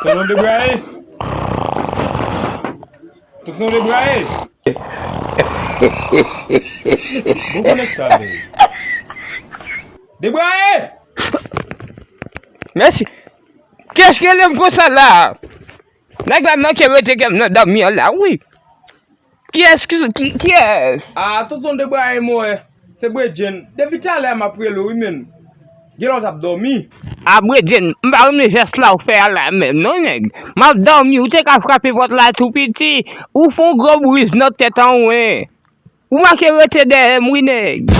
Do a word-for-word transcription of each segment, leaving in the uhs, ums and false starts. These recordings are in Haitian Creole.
Tonton Debraye! Tonton Debraye! Bon, konnen sa, men. Debraye! Mèsi. Kiyès ki rele m konsa la? Nèg la manke rete kè m nan dòmi an la, wi. Kiyès ki, ki, kiyès? Ah, tonton Debraye m wè. Se Bredjenn. Depi talè a m ap rele w, wi, menn. Genlè w t ap dòmi. Ah, Bredjenn, m pa renmen jès la w fè a la menm, non, nèg. M ap dòmi, ou te ka frape pòt la tou piti. Ou fè yon gwo briz nan tèt an, wen. Ou manke rete dèyè m, wi, nèg.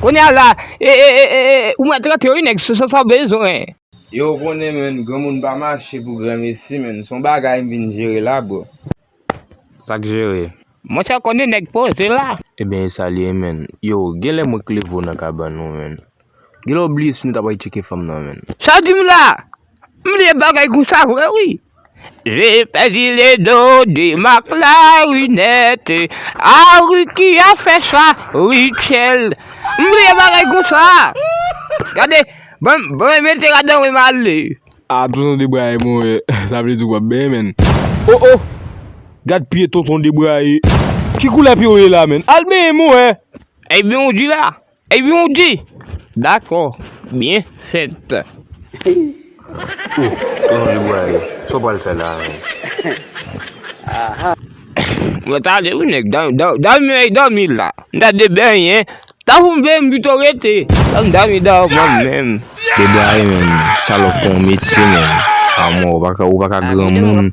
Kounye a la, e, e, e, e, e, ou mèt rantre, wi, nèg, se sa w bezwen. Yo, ou konnen, menn, granmoun pa mache pou granmesi, menn. Se yon bagay m vin jere la, bro. Sa k jere? Monchè, konnen nèg poze la. Ebyen, e sa l ye, menn. Yo, genlè mwen k leve w nan kabann ou, menn. Genlè w bliye si nou t ap al tcheke fanm nan, menn. Sa w di m la? M bliye bagay konsa vre, wi. J'ai perdu les dos de ma clarinette. Ah, Ricky a fait ça, Richel. M bliye bagay konsa. Gade, ban, ban mete ladan wi m ale. Ah, tonton Debraye, mwen, sa vle di w ap benyen, menn. Oh, oh! Gad pye tonton Debraye. Ki koulè pye w ye la, menn? Al benyen, mwen. Ebyen, ou di la. Ebyen, ou di. Dakò. Byen fèt. Oh, tonton Debraye, sa w pral fè la, menn? Mwen tande, wi, nèg. Dòmi, dòmi, dòmi la. M ta de benyen. Ta pou m benyen, m pito rete. Dòmi, dòmi, dòmi, mwen menm. Debraye, menn. Salòp pa yon metye, menn. A mò, ou pa ka, ou pa ka granmoun.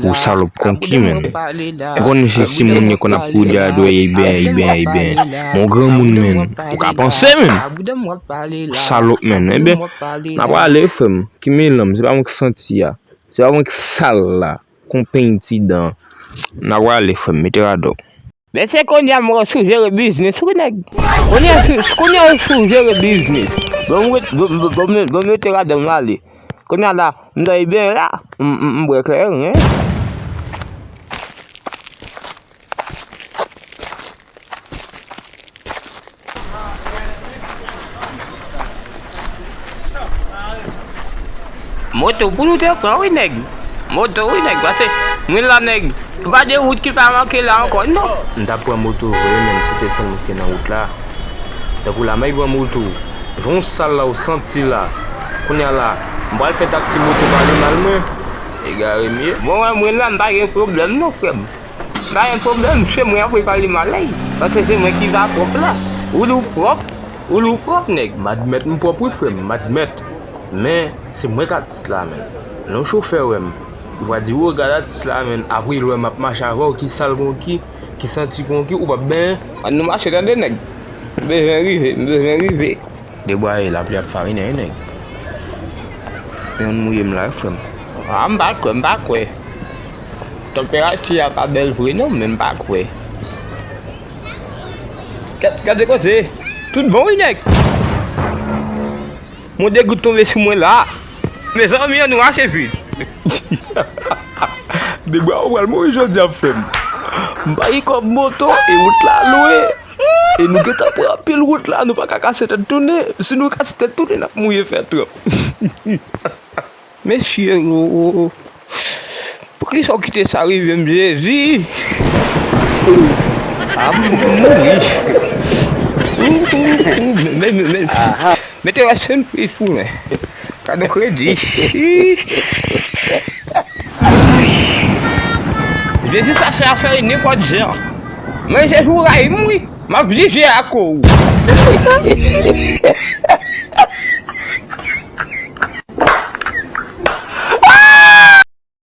Ou salòp konki, menn. Ou konnen se timoun yo konn ap kouri dèyè dwèt, e ben, e ben, e ben. Mon granmoun, menn. Ou ka panse, menn. Ou salòp, menn. Ebyen, n a prale, frè m. Ki melanm, se pa mwen k santi a. Se pa mwen k sal la. Kon peny ti dan. N a prale, frè m. Mete radò. Men se kounye a m wè w sou jere biznis, wi, nèg. Kounye a sou, kounye a w sou jere biznis. Bon, m ret, bon, bon, bon, bon, bon, mete radò m ale. Kounye a la, m dòmi byen la, m, m, m bwè kleren. Moto pou nou te pran, wi, nèg. Moto, wi, nèg, pase mwen la, nèg. Pa de wout ki pa manke la ankò, non. M t ap pran moto vre, menm si te sèl mwen ki te nan wout la. Tankou la, m ap pran moto. Jan w sal la, w santi la. Kounye a la, m pral fè taksi moto pale mal, mwen. Egare m ye. Bon, wè, mwen la, m pa gen pwoblèm, non, frè m. Pa gen pwoblèm, se mwen ap repare malèy, paske se mwen ki va pwòp la. Ou di w pwòp, ou di w pwòp, nèg. M admèt m pwòp wi, frè m, m admèt. Men, se mwen k atis la, menn. Lè yon chofè wè m, li va di, "O, gad atis la, menn." Apre, l wè m ap mache avè w, ki sal konki, ki santi konki, ou p ap benyen. Ann nou mache, tande, nèg. M bezwen rive, m bezwen rive. Debwaye, lapli ap farinen, wi, nèg. Youn mouye m la, wi, frè m. A, m pa kwè, m pa kwè. Tanperati a pa bèl vre non, men m pa kwè. Gad, gade koze. Tout bon, wi, nèg. Mon degout tonbe sou mwen la. Mezanmi, ann nou mache vit. Debwaye, ou pral mouri jodi a, frè m. M pa gen kòb moto, e wout la lwe. E nou gentan pran anpil wout la, nou pa ka kase tèt tounen. Si nou kase tèt tounen, n ap mouye fè twòp. Mesye, o, o, o. Poukisa w kite sa rive m, Jezi? A, m mouri. Ou, ou, ou, men, men, men. Mete rest in peace pou mwen. Kado kredi. Jezi, sa fè afè nenpòt jan. Men Jezi, ou rayi m, wi. M ap jije akoz ou.